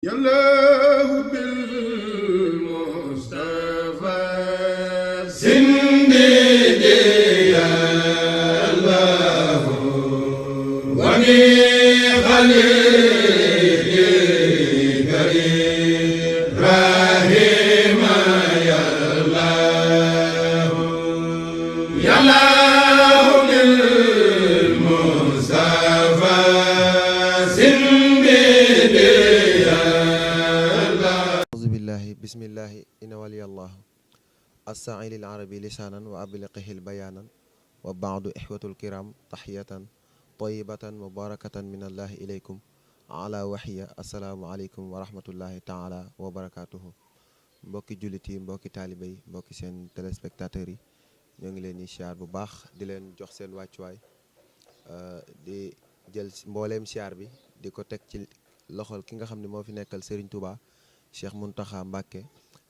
يالله بالمصطفى سندي يالله وبخليل كريم رحيم يالله يالله بالمصطفى bismillahi ina waliyallahu assailil arabi lisaanan wa abliqihil bayaanan wa baadu ixwatul kiram taxiyatan tayibatan mubarakatan min allahi ilaykum ala waxiya assalaamu aleykum wa rahmatullahi taala wa barakatuhu mbokki jullit yi mbokki taaliba yi mbokki seen téléspectateurs yi ñoo ngi leen di siyaar bu baax di leen jox seen wàccuwaay di jël mbooleem siyaar bi di ko teg ci loxol ki nga xam ne moo fi nekkal Serigne Touba Cheikh Mountakha Mbacké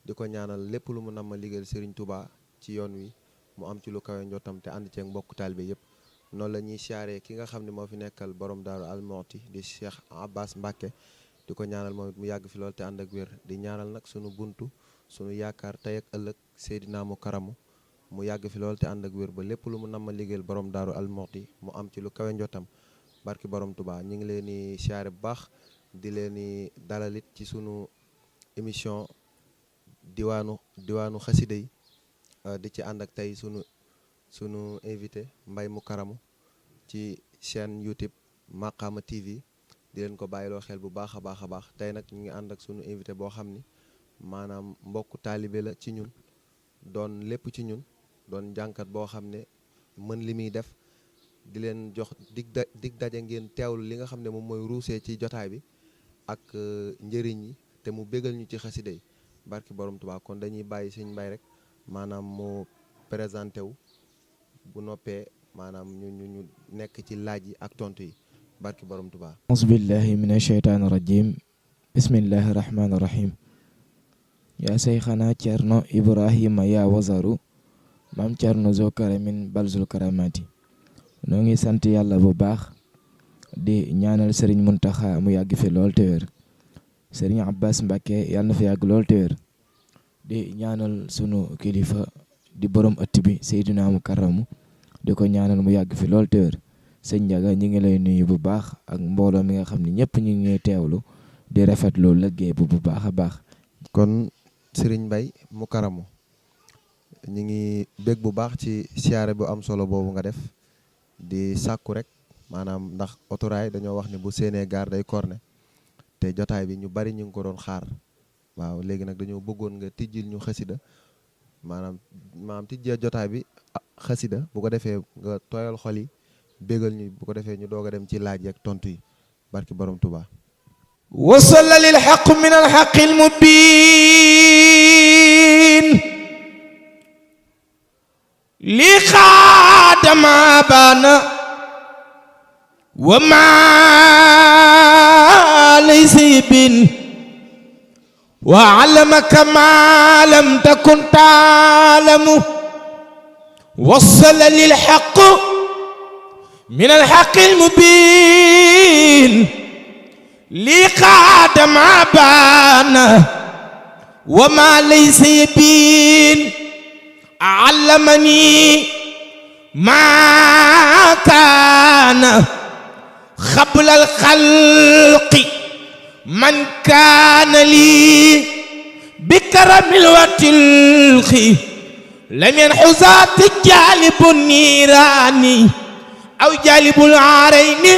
di ko ñaanal lépp lu mu nam ma liggéeyal Serigne Touba ci yoon wi mu am ci lu kawe njottam te ànd ceeg mbokk taalibe yëpp noonu la ñuy siyaaree ki nga xam ne moo fi nekkal borom Daaru Almooti di Cheikh Abbas Mbacké di ko ñaanal moom it mu yàgg fi lool te ànd ak wér di ñaanal nag sunu buntu sunu yaakaar tey ak ëllëg Seydina mu karamu mu yàgg fi lool te ànd ak wér ba lépp lu mu nam ma liggéeyal borom Daaru Almooti mu am ci lu kawe njottam barki borom Touba ñu ngi leen di siyaare bu baax di leen di dalalit ci sunu émission diwaanu xasida yi di ci ànd ak tey sunu invité Mbaye mu karamu ci chaîne YouTube Makhama TV di leen ko bàyyiloo xel bu baax a baax a baax tey nag ñu ngi ànd ak sunu invité boo xam ni maanaam mbokku taalibe la ci ñun doon lépp ci ñun doon jànkat boo xam ne mën li muy def di leen jox dig daje ngeen teewlu li nga xam ne moom mooy ruusee ci jotaay bi ak njëriñ yi te mu bégal ñu ci xasida yi barki borom Tuubaa kon dañuy bàyyi sëñ Mbay rek maanaam mu présenté wu bu noppee maanaam ñu nekk ci laaj yi ak tontu yi barki borom Tuubaa auzubillahi mina sheytaani rajim bismillahi rahmaani rahim yaa seyxana Cerno Ibrahima yaa wazaru maam Cerno zo karamin balzul karamati noo ngi sant yàlla bu baax di ñaanal Sëriñ Muntaxa mu yàgg fi lool te wér Sëriñ Abbas Mbacké yàlla na fi yàgg lool te wér di ñaanal sunu kilifa di borom ëtt bi Seydina mu karamu di ko ñaanal mu yàgg fi lool te wér sëñ Njaga ñi ngi lay nuyu bu baax ak mbooloo mi nga xam ne ñëpp ñu ngi teewlu di rafetlu liggéey bu baax a baax. kon Sëriñ Mbay mu karamu ñu ngi bég bu baax ci siyaare bu am solo boobu nga def di sàkku rek maanaam ndax autorail dañoo wax ne bu séenee gaar day korne te jotaay bi ñu bari ñu ngi ko doon xaar waaw léegi nag dañoo bëggoon nga tijjil ñu xasida maanaam tijjee jotaay bi xasida bu ko defee nga tooyal xol yi bégal ñu bu ko defee ñu doog a dem ci laaj yi ak tontu yi barki borom Tuubaa wasala lil xaq min al xaqil mubiin li xaadama baana wa maa laysa bin wa allamaka maa lam takun taalamu wasala lil xaq min al xaqil mubiin li xaadama baana wa maa laysa bin allamani maa kaana xabla alxalqi man kaana lii bi karamil watilxi lam yanxusaati jaalibu niiraani aw jaalibu aarayni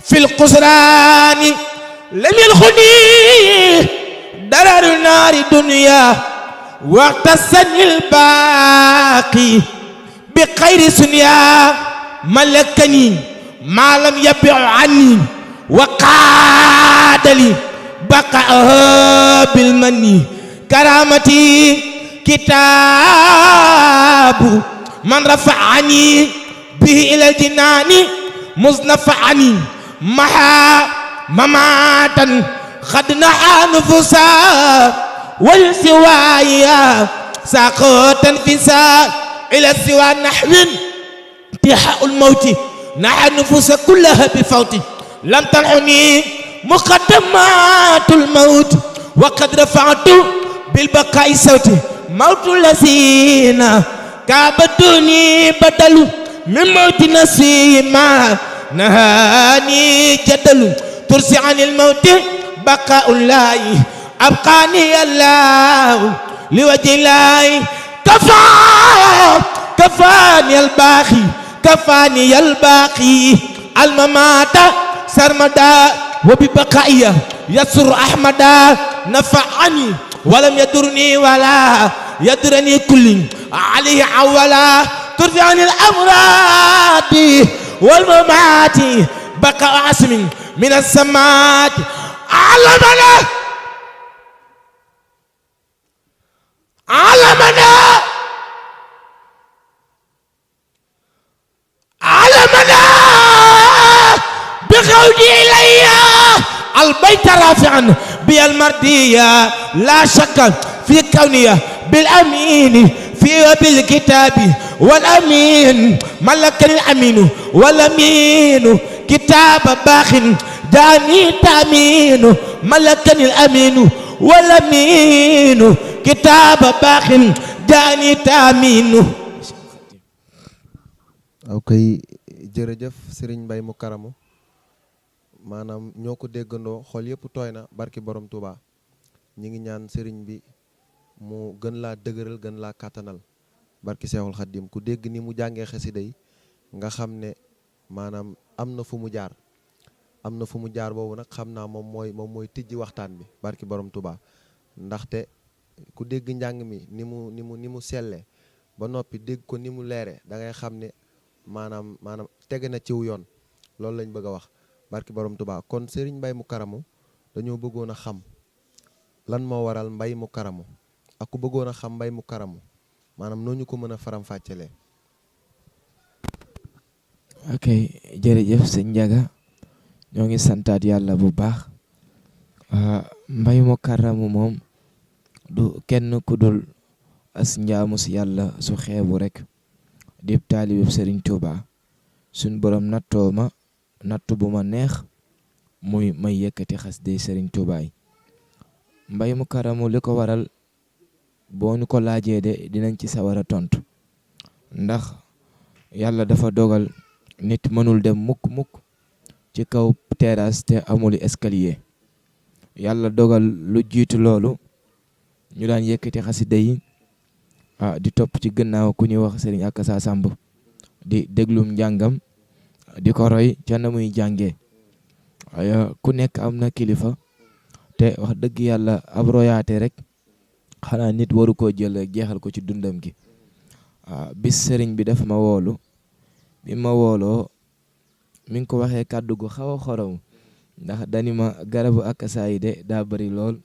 fi lqusraani lam yalxuni dararu naari dunya waxtasani lbaaqi bi xayri sunya malakani maa lam yabiu anni wa qaadali baqaaha bilmanni karamati kitaabu man rafaani bihi ila ljinaani musnafaani maha mamatan xad naha nufusa wal siwaaya saqatan fisa ila siwa nahwin tihaul mawti naha nufusa kullaha bi fawti lam tanxuni مقدمات الموت وقد رفعت بالبقاء صوتي موت الذين كابدوني بدل من موت نسيما نهاني جدل ترسي عن الموت بقاء الله أبقاني الله لوجه الله كفاني الباقي كفاني الباقي الممات سرمدا وببقائي يسر أحمدا نفعني ولم يدرني ولا يدرني كل عليه عولا ترفع عن الأمراض والممات بقاء عاصم من السماء علمنا بقولي إلي البيت رافعا بالمردية لا شك في كونية بالأمين في وبالكتاب والأمين ملكني الأمين والأمين كتاب باخ داني تامين ملكني الأمين والأمين كتاب باخ داني تامين. ok jërëjëf Serigne Mbaye mu karamu maanaam ñoo ko déggandoo xol yëpp tooy na barki borom Touba ñi ngi ñaan Serigne bi mu gën laa dëgëral gën laa kàttanal barki Seexul Xaddim ku dégg ni mu jàngee xasida yi nga xam ne maanaam am na fu mu jaar boobu nag xam naa moom mooy tijji waxtaan bi barki borom Touba ndaxte ku dégg njàng mi ni mu sellee ba noppi dégg ko ni mu leere da ngay xam ne maanaam tege na ciw yoon loolu lañ bëgg a wax barki borom Touba kon Serigne Mbaye mu karamu dañoo bëggoon a xam lan moo waral Mbaye mu karamu ak ku bëggoon a xam Mbaye mu karamu maanaam noo ñu ko mën a faram-fàccelee. ok jërëjëf sëñ Ndiaga ñoo ngi santaat yàlla bu baax Mbaye mu karamu moom du kenn ku dul as njaamu si yàlla su xeebu rek dib taalibeb Serigne Touba suñ borom nattoo ma nattu bu ma neex muy may yëkkati xas de Serigne Touba yi Mbaye mu karamu li ko waral boo ñu ko laajee de dinañ ci sawar a tontu ndax yàlla dafa dogal nit mënul dem mukk ci kaw terrasse te amuli escalier yàlla dogal lu jiitu loolu ñu daan yëkkati xasida yi di topp ci gannaaw ku ñuy wax Serigne Akassa Samb di déglum njàngam di ko roy ca na muy jàngee ku nekk am na kilifa te wax dëgg yàlla ab royaate rek xanaa nit waru koo jël jeexal ko ci dundam gi bis sëriñ bi daf ma woolu bi ma wooloo mi ngi ko waxee kàddu gu xaw a xorom ndax dani ma garabu Akassa yi de daa bari lool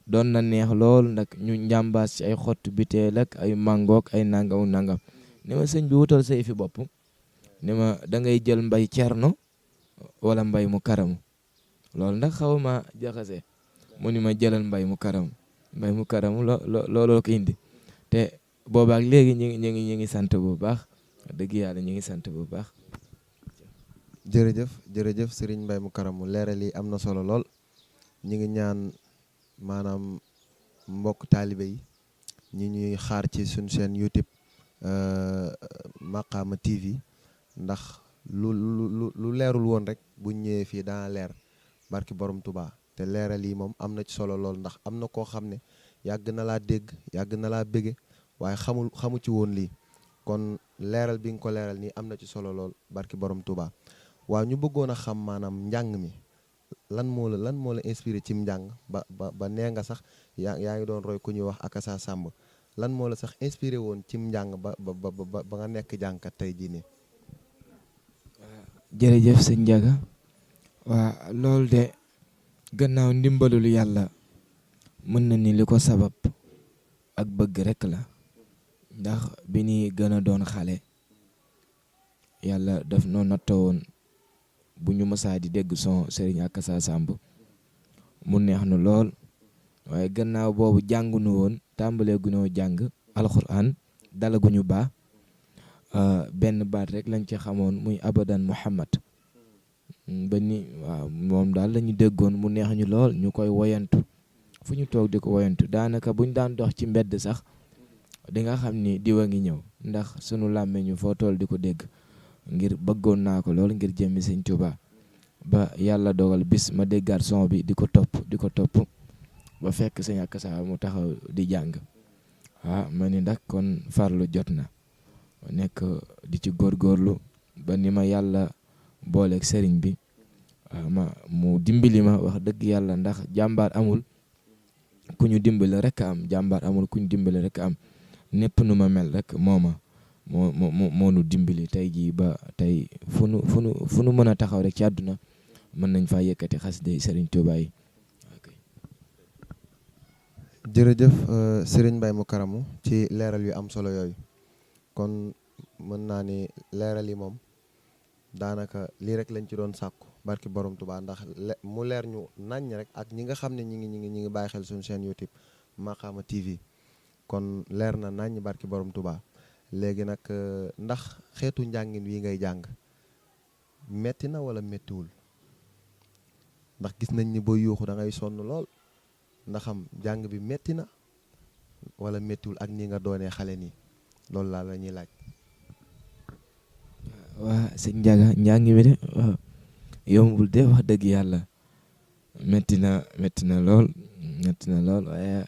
doon na neex lool nag ñu njàmbaas ci ay xottu biteel ak ay mangook ay nangam ni ma sëñ bi wutal say fi bopp ni ma da ngay jël Mbaye Cerno wala Mbaye mu karamu loolu ndax xaw ma jaxase mu ni ma jëlal Mbaye mu karamu looloo ko indi te boobaak léegi ñu ngi sant bu baax dëgg yàlla ñu ngi sant bu baax. jërëjëf Serigne Mbaye mu karamu leeral yi am na solo lool ñu ngi ñaan maanaam mbokk taalibe yi ñi ñuy xaar ci suñu chaîne YouTube Makhama TV ndax lu leerul woon rek buñ ñëwee fii dana leer barki borom Touba te leeral yi moom am na ci solo lool ndax am na koo xam ne yàgg na laa dégg yàgg na laa bége waaye xamu ci woon lii kon leeral bi nga ko leeral nii am na ci solo lool barki borom Touba waaw ñu bëggoon a xam maanaam njàng mi lan moo la inspiré ci njàng ba nee nga sax yaa ngi doon roy ku ñuy wax Akassa Samb lan moo la sax inspiré woon ci njàng ba nga nekk jàngkat tey jii nii. jërëjëf sëñ Ndiaga waa loolu de gannaaw ndimbalul yàlla mën na ni li ko sabab ak bëgg rek la ndax bi ni gën a doon xale yàlla daf noo nattoo woon bu ñu mësaa di dégg son Serigne Akassa Samb mu neex nu lool waaye gannaaw boobu jàngunu woon tàmbalee gunoo jàng alxuraan dalaguñu benn baat rek lañ ci xamoon muy abadan Muhammad ba ni waaw moom daal la ñu déggoon mu neex ñu lool ñu koy woyantu fu ñu toog di ko woyantu daanaka buñ daan dox ci mbedd sax di nga xam ni diwa ngi ñëw ndax sunu làmmiñ ñu foo tool di ko dégg ngir bëggoon naa ko lool ngir jëmmi Sëñ Tuubaa ba yàlla dogal bis ma déggaat son bi di ko topp ba fekk Sëñ Akassa mu taxaw di jàng ma ni ndax kon farlu jot na nekk di ci góorgóorlu ba ni ma yàlla booleeg sëriñ bi mu dimbali ma wax dëgg yàlla ndax jàmbaar amul ku ñu dimbali rek am jàmbaar amul ku ñu dimbali rek am népp nu ma mel rek moo nu dimbali tey jii ba tey fu nu mën a taxaw rek ci àdduna mën nañ faa yëkkati xasida Sëriñ Tuubaa yi. jërëjëf Serigne Mbaye mu karamu ci leeral yu am solo yooyu kon mën naa ni leeral yi moom daanaka lii rek lañ ci doon sàkku barki borom Touba ndax mu leer ñu naññ rek ak ñi nga xam ne ñi ngi bàyyi xel suñu chaîne YouTube Makhama TV kon leer na naññ barki borom Touba léegi nag ndax xeetu njàngin wi ngay jàng metti na wala mettiwul ndax gis nañ ni booy yuuxu da ngay sonn lool ndaxam jàng bi metti na wala mettiwul ak ni nga doonee xale nii loolu laa la ñuy laaj. waa sëñ Ndiaga njàng mi de yombul de wax dëgg yàlla metti na lool waaye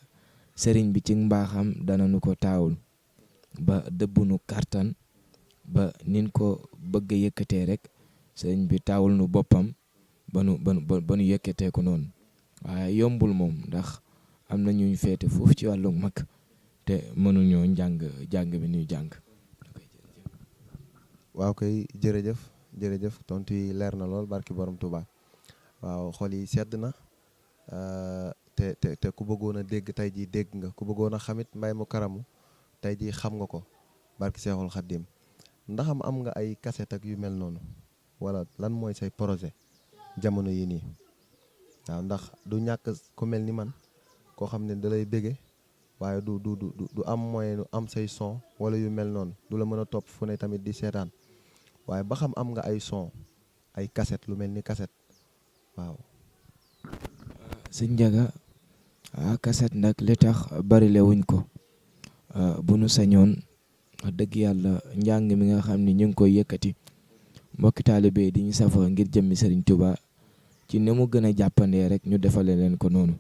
sëriñ bi ci mbaaxam dana nu ko taawul ba dëbbunu kartan ba nin ko bëgg a yëkkatee rek sëriñ bi taawul nu boppam ba nu yëkkatee ko noonu waaye yombul moom ndax am na ñuy feete foofu ci wàllu mag te mënuñoo jàng bi ñuy jàng. waaw kay jërëjëf tontu yi leer na lool barki borom Touba waaw xol yi sedd na te ku bëggoon a dégg tey jii dégg nga ku bëggoon a xamit Mbaye mu karamu tey jii xam nga ko barki Seexul Xaddim ndax am nga ay cassette ak yu mel noonu wala lan mooy say projet jamono yi nii waaw ndax du ñàkk ku mel ni man koo xam ne da lay bége waaye du am moyen am say son wala yu mel noonu du la mën a topp fu ne tamit di seetaan waaye ba xam am nga ay son ay cassette lu mel ni cassette waaw. sëñ Ndiaga cassette nag li tax barile wuñ ko bu nu sañoon wax dëgg yàlla njàng mi nga xam ni ñu ngi koy yëkkati mbokki taalibe di ñu safa ngir jëmmi Sëriñ Tuubaa ci ne mu gën a jàppandee rek ñu defale leen ko noonu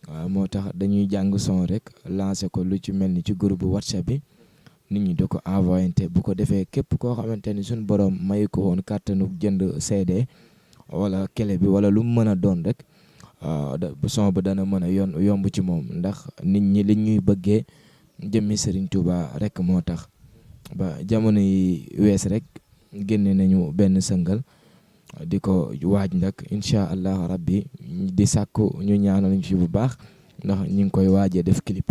waaw moo tax dañuy jàng son rek lancé ko lu ci mel ni ci groupe WhatsApp bi nit ñi da ko envoyé bu ko defee képp koo xamante ni suñu borom mayu ko woon kàttanu jënd CD wala clé bi wala lu mu mën a doon rek son ba dana mën a yomb ci moom ndax nit ñi li ñuy bëggee jëmmi Serigne Touba rek moo tax ba jamono yi wees rek génne nañu benn sëngal di ko waaj nag incha allah rabbi di sàkku ñu ñaanal ñu ci bu baax ndax ñu ngi koy waajee def clip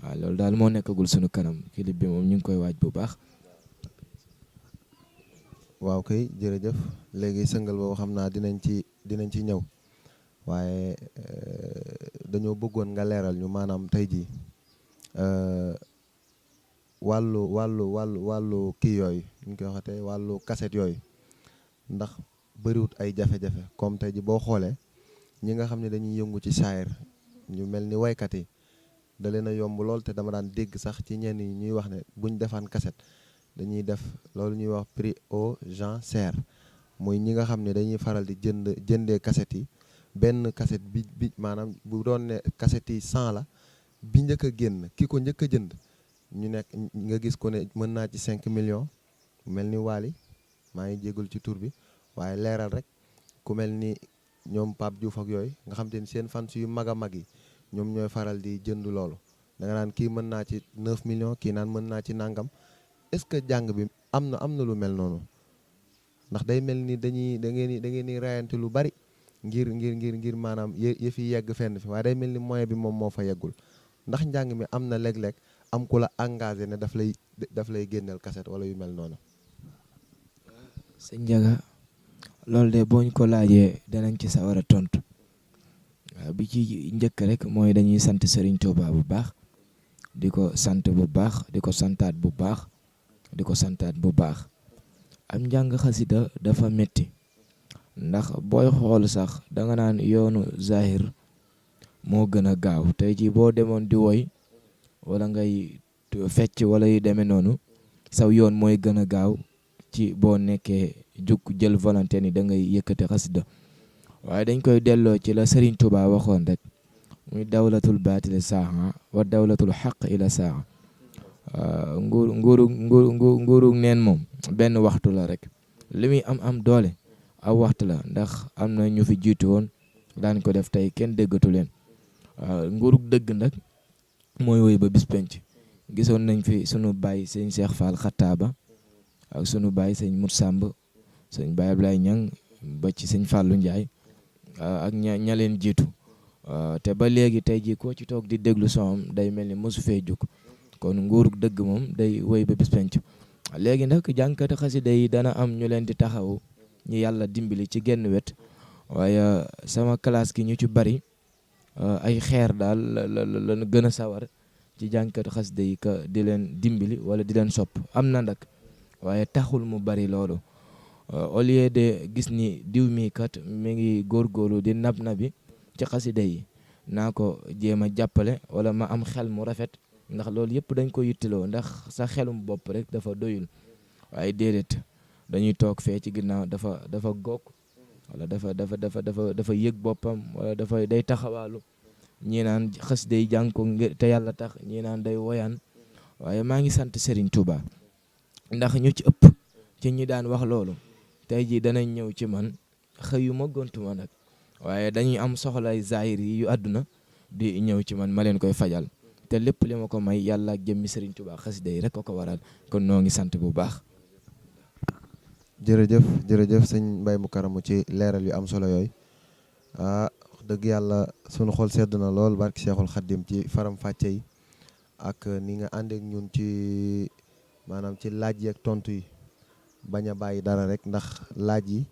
waaw loolu daal moo nekkagul sunu kanam clip bi moom ñu ngi koy waaj bu baax. waaw kay jërëjëf léegi sëngal boobu xam naa dinañ ci ñëw waaye dañoo bëggoon nga leeral ñu maanaam tey jii wàllu kii yooyu ñu koy waxatee wàllu cassette yooyu ndax bëriwut ay jafe-jafe comme tey ji boo xoolee ñi nga xam ne dañuy yëngu ci saayir ñu mel ni waykat yi da leen a yomb lool te dama daan dégg sax ci ñenn ñi ñuy wax ne buñ defaan cassette dañuy def loolu ñuy wax prix aux enchères muy ñi nga xam ne dañuy faral di jëndee cassette yi benn cassette bi maanaam bu doon ne cassette yi 100 la bi njëkk a génn ki ko njëkk a jënd ñu nekk nga gis ko ne mën naa ci 5 millions mel ni Wally maa ngi jégalu ci tur bi waaye leeral rek ku mel ni ñoom Pape Diouf ak yooyu nga xam te ni seen fans yu mag a mag yi ñoom ñooy faral di jënd loolu da nga naan kii mën naa ci 9 millions kii naan mën naa ci nangam est-ce que jàng bi am na lu mel noonu ndax day mel ni da ngeen di rayante lu bari ngir maanaam yëf yi yegg fenn fi waaye day mel ni moyen bi moom moo fa yeggul ndax njàng mi am na léeg-léeg am ku la engagé ne daf lay génneel cassette wala yu mel noonu. sëñ Ndiaga loolu de boo ñu ko laajee danañ ci sawar a tontu waaw bi ci njëkk rek mooy dañuy sant Serigne Touba bu baax di ko sant bu baax di ko santaat bu baax di ko santaat bu baax am njàng xasida dafa metti ndax booy xool sax danga naan yoonu zahir moo gën a gaaw. tey jii boo demoon di woy wala ngay fecc wala yu demee noonu saw yoon mooy gën a gaaw ci boo nekkee jug jël volonté ni da ngay yëkkati xasida. waaye dañ koy delloo ci la Serigne Touba waxoon rek muy dawlatul baatili saaxa wa dawlatul xaq ila saaxa. nguuru neen moom benn waxtu la rek li muy am doole aw waxtu la, ndax am na ñu fi jiitu woon daan ko def tey kenn déggatu leen. nguurug dëgg nag mooy woy ba bis penc. gisoon nañ fi sunu baay sëñ Cheikh Fall Xattaaba ak sunu baay sëñ Mut Sàmb sëñ Baay Ablaye Ñang ba ci sëñ Fàllu Njaay ak ña leen jiitu. te ba léegi tey jii koo ci toog di déglu soom day mel ni mosu fee jóg. kon nguurug dëgg moom day woy ba bis penc. léegi nag jànkati xasida yi dana am ñu leen di taxaw ñu yàlla dimbali ci genn wet, waaye sama classe gi ñu ci bari ay xeer daal la gën a sawar ci jànkati xasida yi ka di leen dimbali wala di leen sopp. am na nag waaye taxul mu bari loolu. au lieu de gis ni diw mi kat mi ngi góorgóorlu di nabi ci xasida yi naa ko jéem a jàppale wala ma am xel mu rafet, ndax loolu yëpp dañ ko yittiloo, ndax sa xelum bopp rek dafa doyul. waaye déedéet dañuy toog fee ci ginnaaw dafa goog wala dafa yëg boppam wala day taxawaalu. ñii naan xasida yi jàng ko ngir te yàlla tax, ñii naan day woyaan. waaye maa ngi sant Serigne Touba ndax ñu ci ëpp ci ñi daan wax loolu tey jii danañ ñëw ci man xëyuma gontuma nag, waaye dañuy am soxlay zahir yi yu àdduna di ñëw ci man ma leen koy fajal. te lépp li ma ko may yàlla ak jëmmi Serigne Touba xasida yi rek ko waral. kon noo ngi sant bu baax. jërëjëf sëñ Mbaye Moukaramou ci leeral yu am solo yooyu. dëgg yàlla sunu xol sedd na lool barki Cheikhul Khadim ci faram fàcce yi ak ni nga àndeek ñun ci maanaam ci laaj yi ak tontu yi, bañ a bàyyi dara rek, ndax laaj yi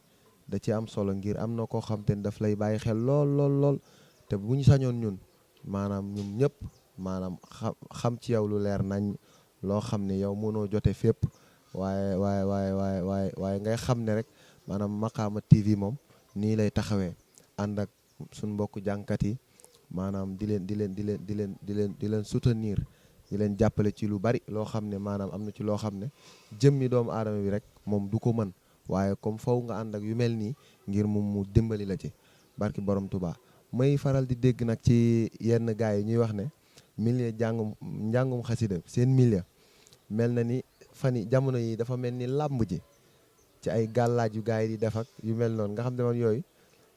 da ci am solo ngir am na koo xam te ne daf lay bàyyi xel lool te bu ñu sañoon ñun maanaam ñun ñëpp maanaam xam ci yow lu leer nañ loo xam ne yow mënoo jote fépp, waaye ngay xam ne rek maanaam Maqaama TV moom nii lay taxawee ànd ak suñ mbokk jànkat yi maanaam di leen soutenir, di leen jàppale ci lu bari loo xam ne maanaam am na ci loo xam ne jëmmi doomu aadama bi rek moom du ko mën, waaye comme faw nga ànd ak yu mel nii ngir mu dimbali la ci barki borom Touba. may faral di dégg nag ci yenn gars yi ñuy wax ne milieu njàngum xasida seen milieu mel na ni fan yi jamono yi dafa mel ni làmb ji ci ay gàllaaj yu gars yi di def ak yu mel noonu nga xam ne man yooyu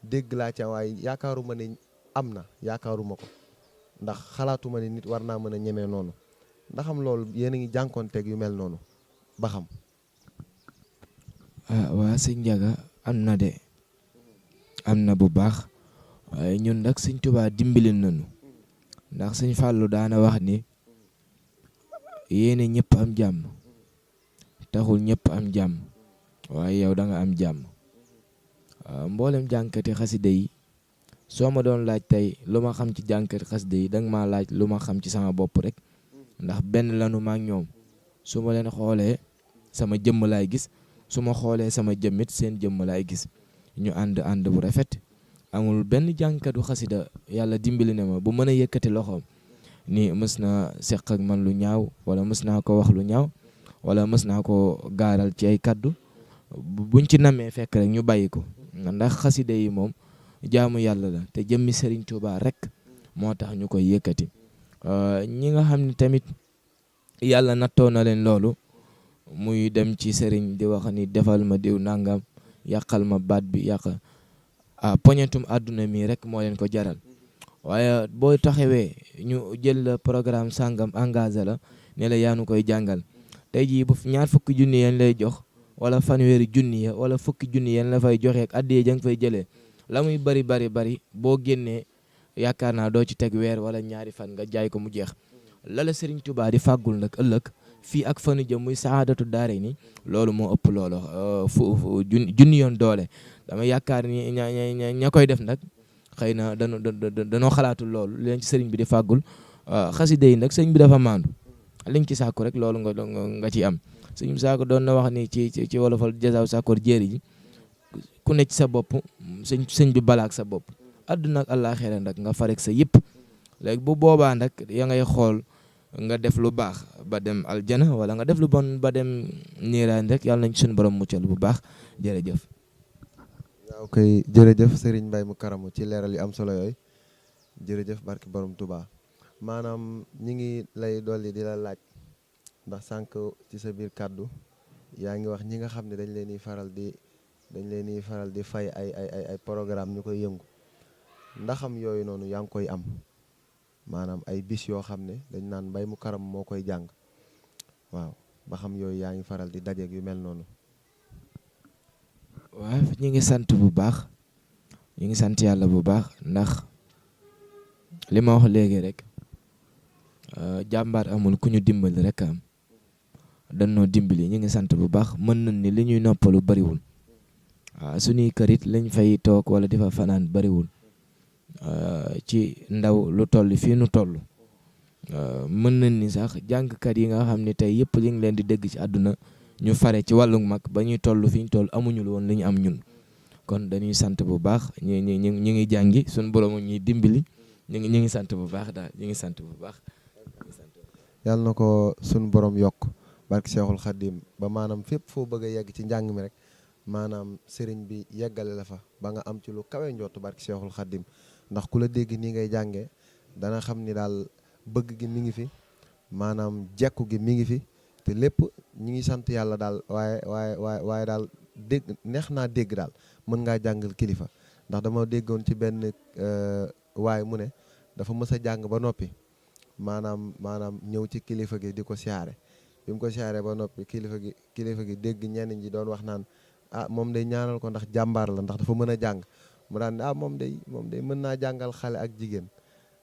dégg laa ca, waaye yaakaaruma ne am na, yaakaaruma ko, ndax xalaatuma ne nit war naa mën a ñemee noonu. ndax am loolu yéen a ngi jànkoonteeg yu mel noonu ba xam. waa sëñ Njaga am na de, am na bu baax, waaye ñun nag sëñ Tuubaa dimbali nañu, ndax sëñ Fàllu daana wax ni yéene ñëpp am jàmm taxul ñëpp am jàmm, waaye yow da nga am jàmm. mboolem jànkati xasida yi soo ma doon laaj tey lu ma xam ci jànkati xasida yi danga maa laaj lu ma xam ci sama bopp rek, ndax benn lanu maak ñoom. su ma leen xoolee sama jëmm laay gis, su ma xoolee sama jëmmit seen jëmm laay gis, ñu ànd bu rafet. amul benn jànkatu xasida yàlla dimbali na ma bu mën a yëkkati loxoom ni mës na seq ak man lu ñaaw, wala mës naa ko wax lu ñaaw, wala mës naa ko gaaral ci ay kaddu. buñ ci namee fekk rek ñu bàyyi ko, ndax xasida yi moom jaamu yàlla la te jëmmi Serigne Touba rek moo tax ñu koy yëkkati. ñi nga xam ne tamit yàlla nattoo na leen loolu, muy dem ci Serigne di wax ni defal ma diw nangam, yàqal ma baat bi yàq poñetum àdduna mi rek moo leen ko jaral. waaye boo taxawee ñu jël programme sangam engagé la ne la yaanu koy jàngal, tey jii bu ñaar fukki junni yeen lay jox wala fanweeri junni ya wala fukki junni yeen la fay joxe ak addiyee ja nga fay jëlee, la muy bari boo génnee yaakaar naa doo ci teg weer wala ñaari fan nga jaay ko mu jeex. lala Serigne Touba di fàggul nag ëllëg fii ak fanu jëm muy saadatu daare ni loolu moo ëpp loolu junni yoon doole. dama yaakaar ni ña koy def nag xëy na danoo xalaatul loolu leen ci Serigne bi di fàggul. xasida yi nag sëñ bi dafa maandu, liñ ci sàkku rek loolu nga ci am. sëñ bi saako doon na wax ni ci wolofal jasaaw sàkkoor jéeri ji ku ne ci sa bopp sëñ bi balaak sa bopp àdduna ak àllaaxira nag nga farek sa yëpp léegi bu boobaa nag ya ngay xool nga def lu baax ba dem aljana wala nga def lu bon ba dem niiraan rek yàlla nañ ci suñu borom muccal bu baax jërëjëf. waaw kay jërëjëf Serigne Mbaye mu karamu ci leeral yu am solo yooyu jërëjëf barki borom Touba maanaam ñi ngi lay dolli di la laaj ndax sànq ci sa biir kàddu yaa ngi wax ñi nga xam ne dañ leen di faral di fay ay programme ñu koy yëngu ndaxam yooyu noonu yaa ngi koy am maanaam ay bis yoo xam ne dañ naan Mbaye mu karam moo koy jàng waaw ba xam yooyu yaa ngi faral di dajeeg yu mel noonu. waaw ñu ngi sant bu baax ñu ngi sant yàlla bu baax ndax li ma wax léegi rek jàmbaar amul ku ñu dimbali rek am dañoo dimbali ñu ngi sant bu baax mën nañ ni li ñuy noppalu bariwul waaw suñuy kërit lañ fay toog wala di fa fanaan bariwul ci ndaw lu toll fii nu toll mën nañ ni sax jàngkat yi nga xam ne tey yëpp li ngi leen di dégg ci àdduna ñu fare ci wàllu mag ba ñuy toll fi ñu toll amuñu woon li ñu am ñun kon dañuy sant bu baax ñu ngi jàngi suñu borom ñuy dimbali ñu ngi sant bu baax daal ñu ngi sant bu baax. yàlla na ko suñu borom yokk barki Seexul Xaddim ba maanaam fépp foo bëgg a yegg ci njàng mi rek maanaam sëriñ bi yeggale la fa ba nga am ci lu kawe njott barki Seexul Xaddim ndax ku la dégg nii ngay jàngee dana xam ni daal bëgg gi mi ngi fi maanaam jekku gi mi ngi fi te lépp ñu ngi sant yàlla daal waaye daal dégg neex naa dégg daal mën ngaa jàngal kilifa ndax dama déggoon ci benn waaye mu ne dafa mës a jàng ba noppi maanaam ñëw ci kilifa gi di ko siyaare bi mu ko siyaare ba noppi kilifa gi dégg ñenn ñi doon wax naan ah moom day ñaanal ko ndax jàmbaar la ndax dafa mën a jàng mu daan ah moom day mën naa jàngal xale ak jigéen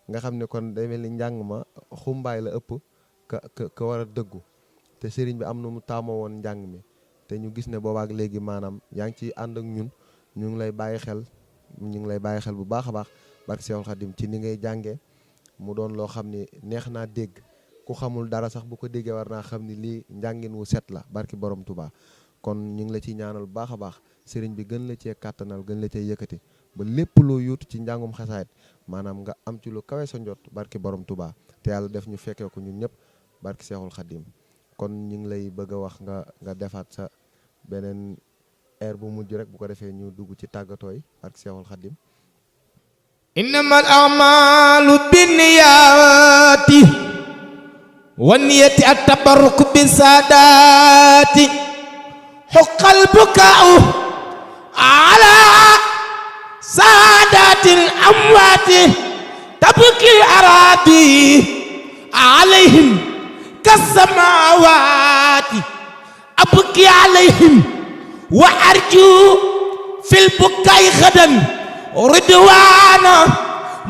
nga xam ne kon day mel ni njàng ma xumbaay la ëpp ka war a dëggu te sëriñ bi am na mu taamoo woon njàng mi te ñu gis ne boobaak léegi maanaam yaa ngi ciy ànd ak ñun ñu ngi lay bàyyi xel bu baax a baax barke Seexul Xadim ci ni ngay jàngee mu doon loo xam ni neex naa dégg ku xamul dara sax bu ko déggee war naa xam ni lii njàngin wu set la barki borom Touba kon ñu ngi la ciy ñaanal bu baax a baax sëriñ bi gën la cee kàttanal gën la cee yëkkati ba lépp loo yuutu ci njàngum xasaayit maanaam nga am ci lu kawe sa njot barki borom Touba te yàlla def ñu fekkee ko ñun ñëpp barki Seexul Xadim kon ñu ngi lay bëgg a wax nga defaat sa beneen air bu mujj rek bu ko defee ñu dugg ci tàggatooy barki Seexul Xadim. innamal a'maalu binniyaati wa niyyati at-tabarruk bi saadaati huqqal bukaa'u ala saadatil amwaati tabki araadi alayhim kassamaawaati abki alayhim wa arju fil bukaa'i ghadan ridwaana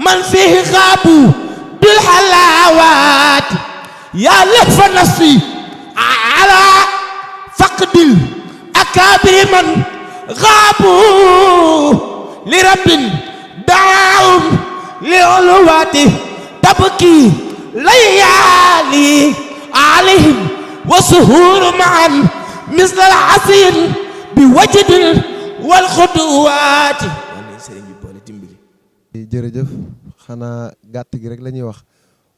man fihi xaabu bil halaawaati yaa lahfa nafsi ala faqdil akaabiri man xaabu li rabbin daawum li uluwaati tabki layaali alayhim wa suhuuru maan misla al-asiin bi wajdil wal xuduwaati. jërëjëf xanaa gàtt gi rek la ñuy wax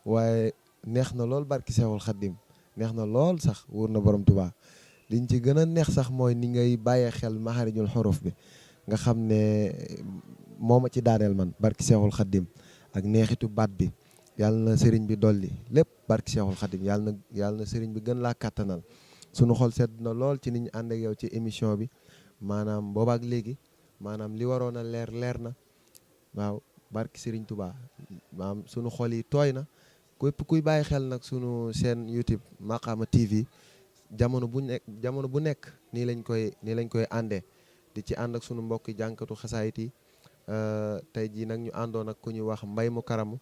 waaye neex na lool barki Seexul Xaddim neex na lool sax wóor na borom Tuubaa liñ ci gën a neex sax mooy ni ngay bàyyee xel maxaarijul xuruf bi nga xam ne moo ma ci daaneel man barki Seexul Xaddim ak neexitu baat bi yàlla na sëriñ bi dolli lépp barki Seexul Xaddim yàlla na sëriñ bi gën laa kàttanal sunu xol sedd na lool ci ni ñu ànd ak yow ci émission bi maanaam boobaak léegi maanaam li waroon a leer na waaw barki Serigne Touba maam sunu xol yi tooy na képp kuy bàyyi xel nag sunu chaîne YouTube Makhama TV jamono bu nekk nii lañ koy àndee di ci ànd ak sunu mbokki jànkatu xasaayit yi tey jii nag ñu àndoon ak ku ñuy wax Mbaye mu karamu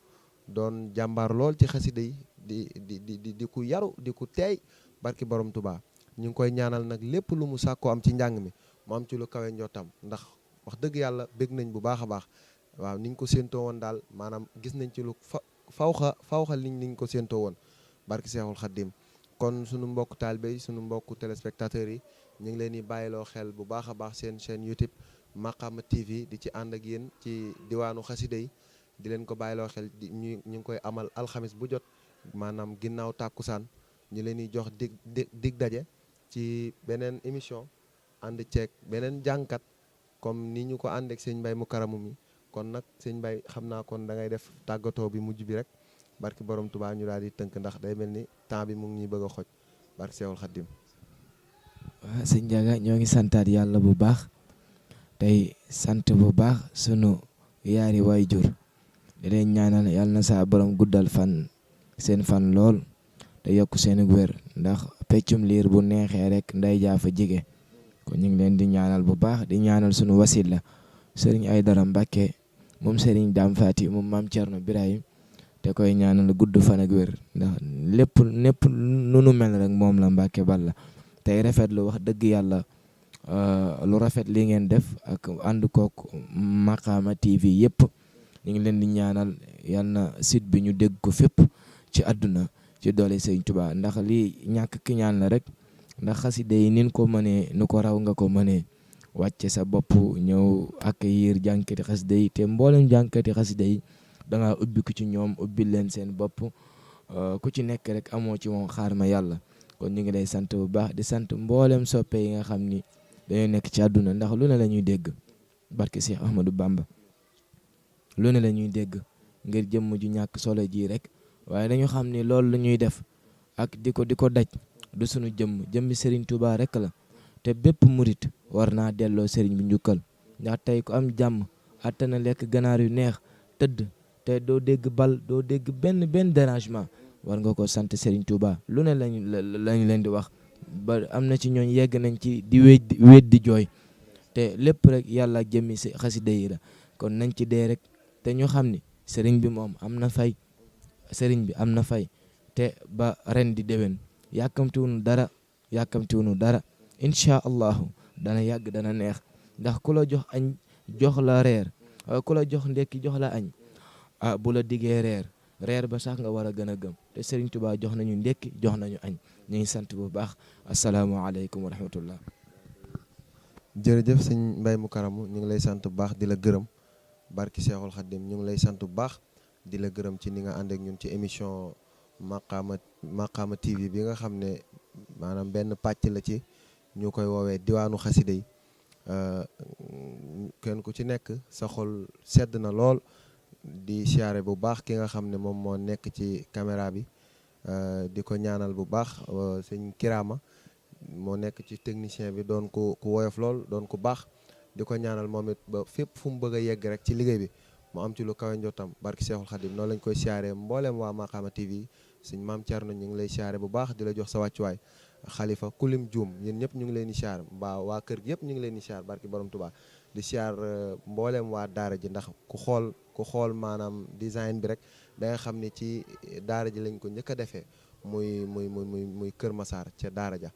doon jàmbaar lool ci xasida yi di ku yaru di ku teey barki borom Touba ñu ngi koy ñaanal nag lépp lu mu sàkkoo am ci njàng mi mu am ci lu kawe njottam ndax wax dëgg yàlla bég nañ bu baax a baax waaw niñ ko séentoo woon daal maanaam gis nañ ci lu fawxa niñ ko séentoo woon barki Seexul Xaddim kon sunu mbokk taalibe yi sunu mbokk téléspectateurs yi ñu ngi leen di bàyyiloo xel bu baax a baax seen chaîne YouTube Makhama TV di ci ànd ak yéen ci diwaanu xasida yi di leen ko bàyyiloo xel ñu ngi koy amal alxamis bu jot maanaam ginnaaw tàkkusaan ñu leen di jox dig daje ci beneen émission ànd ceeg beneen jànkat comme ni ñu ko ànd ak sëñ Mbaye mu karamu mi kon nag sëñ Mbaye xam naa kon da ngay def tàggatoo bi mujj bi rek barki borom Tuubaa ñu daal di tënk ndax day mel ni temps bi mu ngi ñuy bëgg a xoj barki Seexul Xaddim. waaw sëñ Ndiaga ñoo ngi santaat yàlla bu baax tey sant bu baax sunu yaari waayjur di leen ñaanal yàlla na saa borom guddal fan seen fan lool te yokk seen wér ndax peccum liir bu neexee rek nday jaafa jige kon ñu ngi leen di ñaanal bu baax di ñaanal sunu wasila sëriñ Aydara Mbàkke moom sëriñ Daam Faati moom maam Cerno Birahim te koy ñaanal gudd fan ak wér ndax lépp nu mel rek moom la Mbàkke Balla tey rafet lu wax dëgg yàlla lu rafet li ngeen def ak ànd kook Makhama TV yëpp ñu ngi leen di ñaanal yal na site bi ñu dégg ko fépp ci àdduna ci doole Sëriñ Tuubaa ndax lii ñàkk ki ñaan la rek ndax xasida yi nin ko mënee nu ko raw nga ko mënee wàcce sa bopp ñëw accueillir jànkati xasida yi te mboolem jànkati xasida yi da ngaa ubbi ku ci ñoom ubbi leen seen bopp ku ci nekk rek amoo ci moom xaar ma yàlla kon ñu ngi lay sant bu baax di sant mboolem soppe yi nga xam ni dañoo nekk ci àdduna ndax lu ne la ñuy dégg barke Cheikh Ahmadou Bamba lu ne la ñuy dégg ngir jëmm ju ñàkk solo ji rek waaye dañu xam ni loolu la ñuy def ak di ko daj du sunu jëmmi Serigne Touba rek la te bépp murit war naa delloo Serigne bi njukkal ndax tey ku am jàmm attana lekk ganaar yu neex tëdd te doo dégg bal doo dégg benn dérangement war nga ko sant Serigne Touba lu ne lañu leen di wax ba am na ci ñooñ yegg nañ ci di wéet di jooy te lépp rek yàlla ak jëmmi si xasida yi la kon nañ ci dee rek te ñu xam ni Serigne bi moom am na fay Serigne bi am na fay te ba ren di déwén yàkkamtiwunu dara incha allahu dana yàgg dana neex ndax ku la jox añ jox la reer ku la jox ndekki jox la añ bu la diggee reer ba sax nga war a gën a gëm te Serigne Touba jox nañu ndekki jox nañu añ ñu ngi sant bu baax asalaamaaleykum wa rahmatullah. jërëjëf sëñ Mbaye mu karamu ñu ngi lay sant bu baax di la gërëm barki Seexul Xaddim ñu ngi lay sant bu baax di la gërëm ci ni nga ànd ak ñun ci émission Makhama TV bi nga xam ne maanaam benn pàcc la ci ñu koy woowee diwaanu xasida yi kenn ku ci nekk sa xol sedd na lool di siyaare bu baax ki nga xam ne moom moo nekk ci caméra bi di ko ñaanal bu baax sëñ Kirama moo nekk ci technicien bi doon ku woyof lool doon ku baax di ko ñaanal moom it ba fépp fu mu bëgg a yegg rek ci liggéey bi mu am ci lu kawe njottam barki Seexul Xadim noonu lañ koy siyaare mbooleem waa Makhama TV suñ maam Thierno ñu ngi lay siyaare bu baax di la jox sa wàccuwaay xalifa kulim juum yéen ñëpp ñu ngi leen di siyaar waa kër gi yëpp ñu ngi leen di siyaar barki borom Tuubaa di siyaar mbooleem waa daara ji ndax ku xool maanaam design bi rek da nga xam ne ci daara ji lañ ko njëkk a defee muy Kër Massar ca daara ja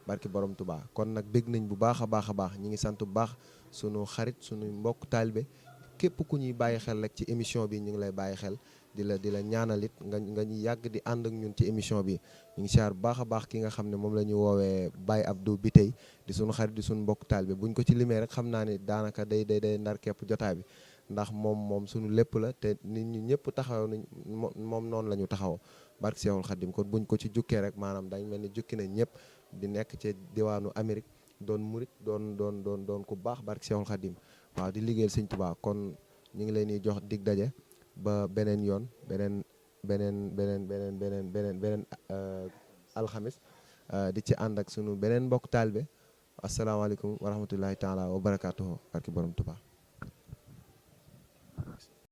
barki borom Tuubaa kon nag bég nañ bu baax a baax ñi ngi sant bu baax sunu xarit sunu mbokk taalibe képp ku ñuy bàyyi xel rek ci émission bi ñu ngi lay bàyyi xel di la ñaanalit nga ñu yàgg di ànd ak ñun ci émission bi ñu ngi siyaar bu baax a baax ki nga xam ne moom la ñu woowee Baye Abdou bi tey di sunu xarit di sunu mbokk taalibe buñ ko ci limee rek xam naa ne daanaka day ndar képp jotaay bi ndax moom sunu lépp la te nit ñi ñëpp taxaw nañ moom noonu la ñu taxaw barke Seexul Xaddim kon buñ ko ci jukkee rek maanaam dañ mel ni jukki nañ ñëpp di nekk ci diwaanu Amérique doon murit doon ku baax barke Seexul Xaddim waaw di liggéeyal Sëñ Tuubaa kon ñu ngi leen di jox dig daje ba beneen yoon beneen alxamis di ci ànd ak sunu beneen mbokk taalibe asalaamaaleykum wa rahmatullahi taala wa barakaatuhu barke borom Tuubaa